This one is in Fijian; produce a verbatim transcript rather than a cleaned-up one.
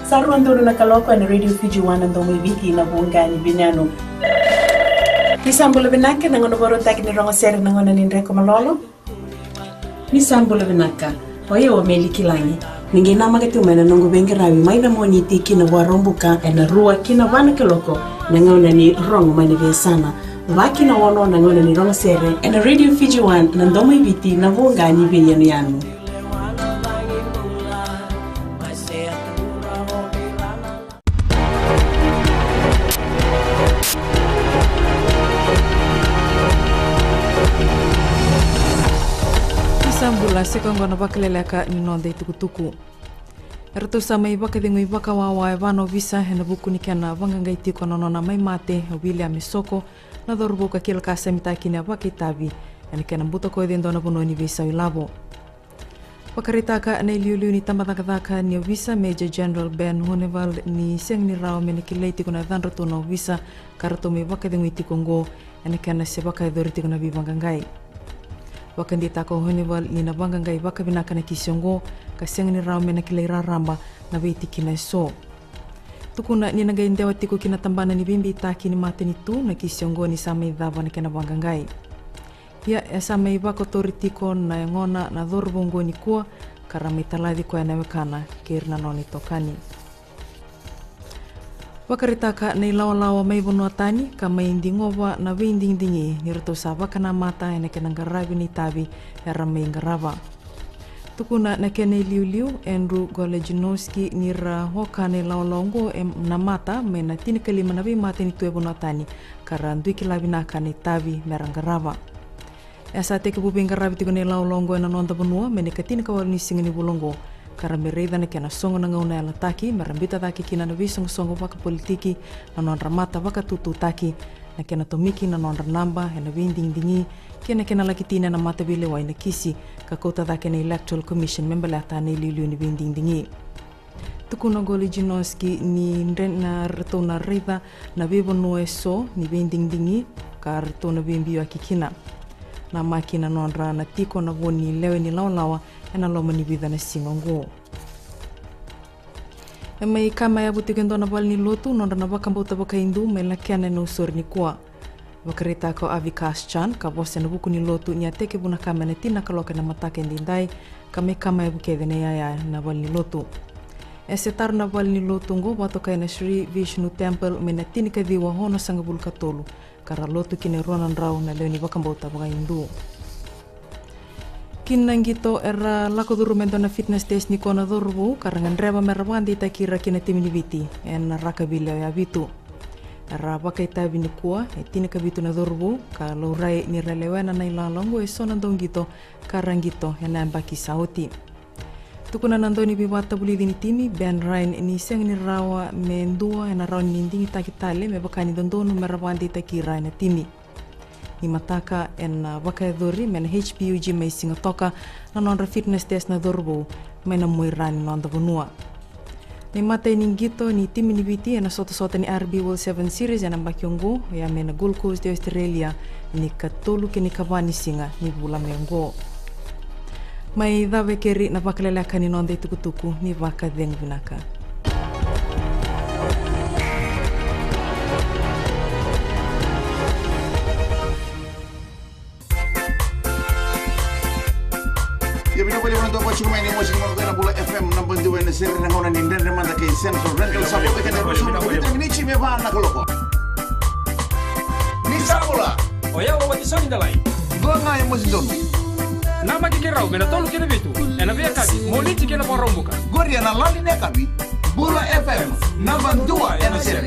Sa rua donu na kaloko ena Radio Fiji One, na domo i Viti, na voqa ni veiyanuyanu. Ni sa bula vinaka, na gauna vakarautaki ni rogo sere, na gauna ni dreko malolo. Ni sa bula vinaka. O yau o Meli Kilagi. Ni qai namaka tu mai na noqu veiqaravi mai na Moniti ki na Vakaraubuka ena rua ki na va na kaloko, na gauna ni rogo mai na veiyasana. Va ki na ono na gauna ni rogo sere ena Radio Fiji One, na domo i Viti, na voqa ni veiyanuyanu. Ni sa bula, se ka oqo na vakaleleka ni noda itukutuku. Eratou sa mai vakacegui vakawawa e va na ovisa ena vuku ni kena vaqaqai tiko na nona mai mate o William Isoko, na cauravou ka kila ka samitaki ni a vakaitavi ena kena butakoci e dua na vanua ni veisau ilavo. Vakaraitaka na iliuliu ni tabacakacaka ni ovisa, Major General Ben Honeval, ni sega ni rawa me na kilai tiko na yacadratou na ovisa ka ratou mai vakacegui tiko oqo ena kena se vakayacori tiko na veivaqaqai. Vakadeitaka o Honeval ni na vaqaqai vakavinaka na kisi oqo ka sega ni rawa me na kilai raraba na veitikina eso. Tukuna ni na qai dewa tiko ki na tabana ni veibeitaki ni matanitu na kisi oqo ni sa mai cava na kena vaqaqai. Ia e sa mai vakotori tiko na yagona na cauravou oqo nikua ka ra mai talaci koya na wekana kei ira na nona itokani. Vakaraitaka na ilawalawa mai vanua tani ka mai digova na veidigidigi ni ratou sa vakanamata ena kena qaravi na itavi era mai qarava. Tukuna na kena iliuliu Andrew Golajinowski ni ra oka na ilawalawa oqo ena mata mai na tinikalima na veimatanitu e vanua tani ka ra dui kila vinaka na itavi me ra qarava. E sa tekivu veiqaravi tiko na ilawalawa oqo ena noda vanua mai na ikatinikawalu ni siga ni vula oqo ka ra mai raica na kena sogo na gauna yalataki me ra biuta cake kina na veisoqosoqo vakapolitiki, na nodra mata vakatututaki, na kena tomiki na nodra naba ena veidigidigi kei na kena laki tini ena mataveilewai na kisi ka kauta cake na Electoral Commission me baleta na iliuliu ni veidigidigi. Tukuna o Golajinowski ni dre na ratou na raica na veivanua eso ni veidigidigi ka ratou na veibiuyaki kina. Namaki na nodra na tiko na vo ni lewe ni lawalawa ena loma ni vica na siga oqo. E mai kama yavu tiko e dua na valenilotu nodra na vakabauta vakaidu mai Lakena ena usori nikua. Vakaraitaka o Avi Kaschan ka vosa ena vuku ni lotu ni a tekivu na kama ena tini na kaloko ena mataka edaidai ka mai kama yavu kece na iyaya na valenilotu. E se taro na valenilotu oqo vakatokai na Sri Vishnu Temple mai na tinikaciwa onosagavulu ka tolu ka ra lotu kina e rua na drau na lewe ni vakabauta vakaIdu. Kina qito era lako curuma e dua na fitness test nikua na cauravou ka ra gadreva me ra vakadeitaki ira ki na timi ni Viti ena rakavi lewe vitu. Era vakaitavi nikua e tinikavitu na cauravou ka laurai ni ra lewena na ilala oqo e so na dauqito ka ra qito ena yabaki sa oti. Tukuna na dauniveivakatavulici ni timi, Ben Ryan, ni sega ni rawa me dua ena rawa ni digitaki tale me vaka ni dodonu me ra vakadeitaki ira ena timi. Ni mataka ena vakayacori mai na H P U G mai Sigatoka na nodra fitness test na cauravou mai na mua i ra ni noda vanua. Na imatai ni qito ni timi ni Viti ena sotasota ni R B World Sevens Series ena yabaki oqo oya mai na Gold Coast e Australia, ni katolu kei na ikava ni siga ni vula mai oqo. Mai cava e keri na vakaleleka ni noda itukutuku, ni vakacegu vinaka. Ia vinaka vakalevu na dau vakarorogo mai ni mosi ni Mono Koya na Bula F M, naba dua ena sere, na gauna ni Dredre Mada kei Central Rental. Sa oti kina e ruasagavulu ka vitu na miniti me va na kaloko. Ni sa bula. O yau o Watisoni Dalai. Dua ga e mosi donu. Namaki keirau mai na tolu ki na vitu ena veiyakavi, Moniti ki na Vakaraubuka. Qori ena lali ni yakavi. Bula F M, naba dua ena sere.